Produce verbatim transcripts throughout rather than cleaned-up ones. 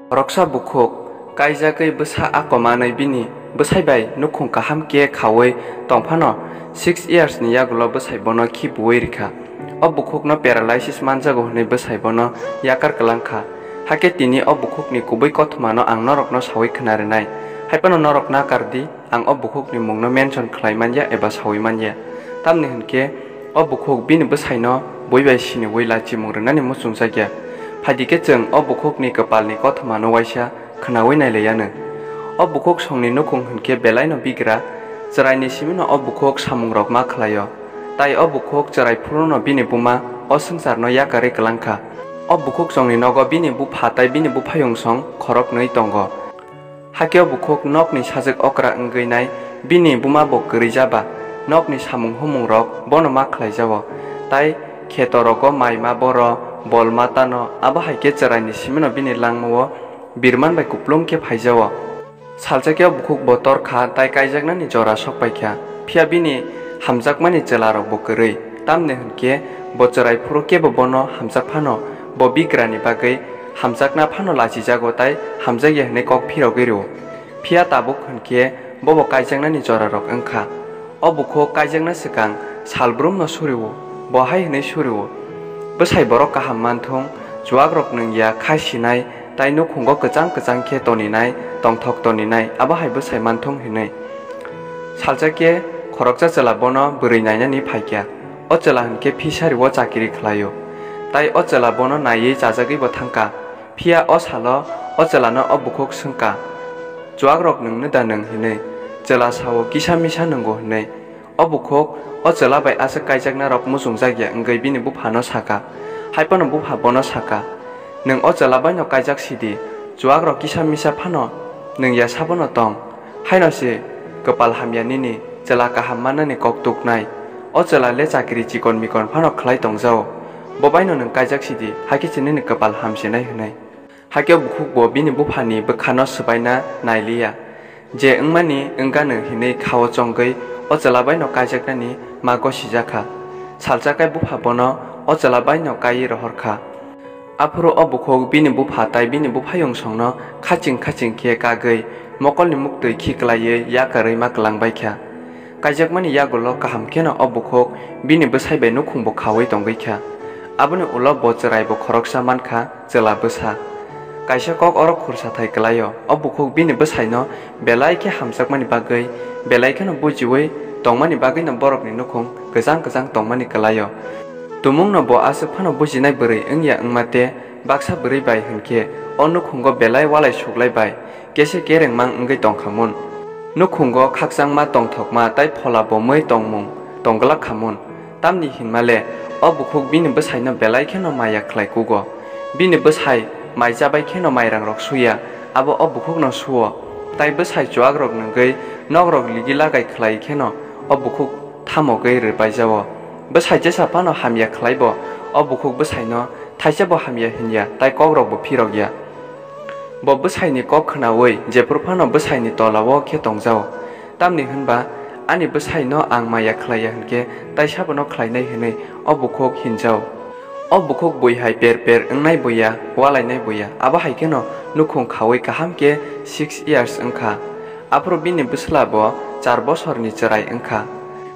Khoroksa bukhuk kaijagwi bwsa ako manwi bini bwsai bai nukhung kaham khe khaui tong phano, six years ni yagulo bwsai bono khibiui rikha. O bukhukno paralysis manjago hwnwi bwsai bono yakar kwlang kha. Hakhe tini o bukhukni kubui kothomano ang norokno saui khna rwnai. Haiphano norok nakar di, ang o bukhukni mungno mention khlai man ya eba saui man ya. Tamni hwn khe o bukhuk bini bwsaino bui bai siniui lachimung rwnani muchungjak ya. Phai di khe chwng o bukhukni kwpalni kothomano uaisa khnaui nai lai anw. O bukhuk songni nukhung hwn khe belaino bigra, chwraini simino o bukhuk samungrok ma khlai-o. Tai o bukhuk chwrai phuru'-no bini buma o swngcharno yakarwi kwlang kha. O bukhuk songni nogo bini bupha tai bini buphayung song khoroknwi tongo. Hakhe o bukhuk nokni sajwk okra wngwi nai bini buma bo kwrwi ja ba, nokni samung humungrok bono ma khlai ja-o, tai kheto rogo mai ma boro, bol ma tano, abo hai khe chwraini simino bini langmao birman bai kuplung khe phai ja-o. Salsa khe o bukhuk bo tor kha tai kaijaknani jora sok pai kha, phiya bini hamjakmani chwlarok bo kwrwi, tamni hwn khe bo chwrai phuru kebo bono hamjak phano bo bigrani bagwi hamjakna phano lachijago tai hamjakya hwnwi kok phirogwi rw-o. Phiya tabuk hwn khe bobo kaijaknani jorarok wng kha. O bukhuk kaijakna swkang sal brumno suri-o, bo hai hwnwi suri-o, bwsai borok kaham man thung, chuakrok nwng ya kha sinai tai nukhungo kwchang kwchang khe toninai, tongthok toninai, abo hai bwsai man thung hwnwi. Salsa khe khoroksa chwla bono bwrwi nainani phai kha. O chwla hwn khe phisari-o chakiri khlai-o, tai o chwla bono naiwi chajagwi bo thang kha. Phiya o salo o chwlano o bukhuk swng kha, "Chuakrok nwng nw da nwng?" hwnwi. Chwla sa-o, "Kisa misa nwngo," hwnwi. O bukhuk o chwla bai aswk kaijaknarok muchungjak ya wngwi bini buphano sa kha. Hai phano bupha bono sa kha, "Nwng o chwla baino kaijak si di, chuakrok kisa misa phano nwng ya sabono tong. Haino se kwpal hamya nini, chwla kaham mannani kok tuknai. O chwla le chakiri chikon mikon phano khlai tong jao. Bo baino nwng kaijak si di, hakhe se nini kwpal hamsinai," hwnwi. Hakhe o bukhuk bo bini buphani bwkhano swbaina nai li ya. Je wngmani wng gano hwnwi kha-o chongwi o chwla baino kaijaknani ma gosijak kha. Salsa kai bupha bono o chwla baino kaiwi rohor kha. Aphuru o bukhuk bini bupha tai bini buphayung songno khaching khaching khe kagwi mokolni muktwi khiklaiwi yakarwi ma kwlang bai kha. Kaijakmani yagulo kaham kheno o bukhuk bini bwsai bai nukhung bo khaui tongwi kha. Aboni ulo bo chwrai bo khoroksa man kha, chwla bwsa. Kaisa kok oro khursa thai kwlaio. O bukhuk bini bwsaino belai khe hamjakmani bagwi, belai kheno bujiui tongmani bagwino borokni nukhung kwchang kwchang tongmani kwlaio. Tumungno bo aswk phano bujinai bwrwi wngya wngma te baksa bwrwi bai hwn khe o nukhungo belai walai suklai bai kese kereng mang wngwi tong kha mun. Nukhungo khakchangma tongthokma tai phola bomwi tongmung tong glak kha mun. Tamni hinma le o bukhuk bini bwsaino belai kheno maya khlai kugo. Bini bwsai mai chabai kheno mairangrok suya, abo o bukhukno suo. Tai bwsai chuakrok nwngwi nokrok ligi lagai khlai kheno o bukhuk thamogwi rwpai jao. Bwsai jesa phano hamya khlai bo o bukhuk bwsaino thaisa bo hamya hinya tai kokrok bo phirok ya. Bo bwsaini kok khnaui jephru phano bwsaini tolao khe tongjao. Tamni hwnba ani bwsaino ang maya khlaiya hwnkhe tai sabono khlainai hwnwi o bukhuk hinjao. O bukhuk bui hai per per wngnai buya, walainai buya, abo hai kheno nukhung khaui kaham khe six years wngkha. Aphuru bini bwsla bo char bosorni chwrai wngkha.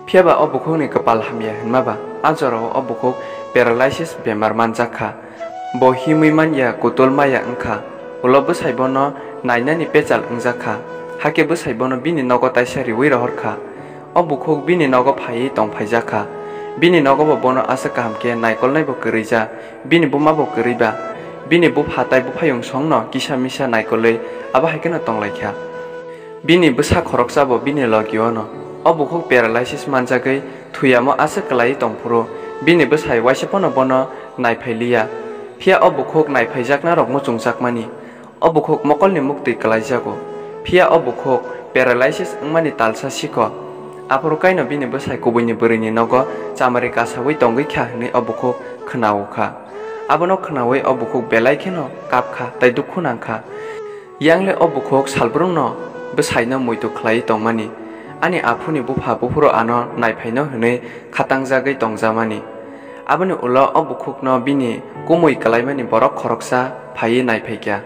Phiyaba o bukhukni kwpal hamya hwnma ba, a jorao o bukhuk paralysis bemar manjak kha. Bo himwi man ya, kutul maya wng kha. Ulo bwsai bono nainani pechal wngjak kha. Hakhe bwsai bono bini nogo taisa riui rohor kha. O bukhuk bini nogo phaiwi tong phaijak kha. Bini nogo bo bono aswk kaham khe naikolnai bo kwrwi ja, bini buma bo kwrwi ba. Bini bupha tai buphayung songno kisa misa naikolwi abo hai kheno tong lai kha. Bini bwsa khoroksa bo bini logio no. O bukhuk paralysis manjagwi thwiyamo aswk kwlaiwi tongphuru bini bwsai waisa phano bono naiphai liya. Phiya o bukhuk naiphaijak narok muchungjakmani. O bukhuk mokolni muktwi kwlaijago. Phiya o bukhuk paralysis wngmani talsa sikho. Aphuru kaino bini bwsai kubuini bwrwini nogo chamari kasaui tongwi kha hwnwi o bukhuk khna-o kha. Abono khnaui o bukhuk belai kheno kap kha tai dukhu nang kha. Yang le o bukhuk salbrumno bwsaino muitu khlaiwi tongmani. Ani aphuni bupha buphuru ano naiphaino hwnwi khatangjagwi tongjamani. Aboni ulo o bukhukno bini kumui kwlaimani borok khoroksa phaiwi naiphaikha.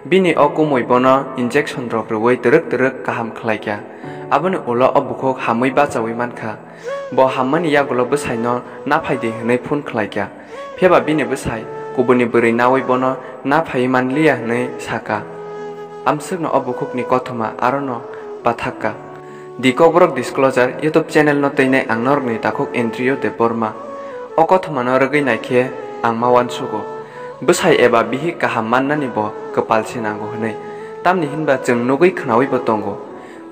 Bini o kumui bono injection rok rwui twrwk twrwk kaham khlaikha. Aboni ulo o bukhuk hamwi bachaui mankha. Bo hammani yagulo bwsaino naphai di hwnwi phone khlaikha. Phiyaba bini bwsai kubuni bwrwi naui bono naphaiwi manliya hwnwi sakha. Amswkno o bukhukni kothoma arono pathakka. The Kokborok Disclosure YouTube channel no twinai ang norokni takhuk Andrew Debbarma. O kothomano rwgwi naikhe ang ma uansugo. Bwsai eba bihik kaham mannani bo kwpal se nango hwnwi. Tamni hinba chwng nugwi khwnaui bo tongo.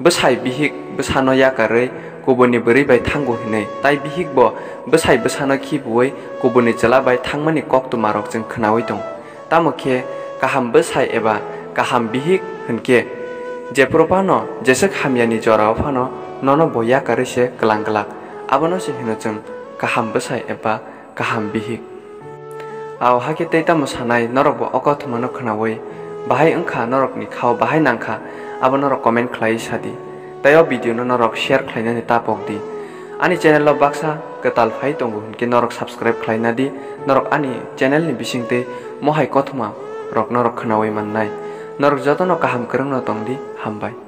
Bwsai bihik bwsano yakarwi kubuni bwrwi bai thango hwnwi, tai bihik bo bwsai bwsano khibiui kubuni chwla bai thangmani koktwmarok chwng khwnaui tongo. Tamo khe kaham bwsai eba kaham bihik hwnkhe jephuru phano jeswk hamyani jorao phano nono bo yakarwi se kwlang glak. Abono se hino chwng kaham bwsai eba kaham bihik. Ao hakhe tei tamo sanai norokbo o kothomano khwnaui bahai wngkha, norokni khao bahai nangkha, abo norok comment khlaiwi sadi. Tei o video no norok share khlainani ta pokdi. Ani channel o baksa kwtal phai tongo hwnkhe norok subscribe khlaina di, norok ani channel ni bisingtwi mohai kothoma rok norok khwnaui mannai. Norok jotono kaham kwrwngno tongdi, hambai.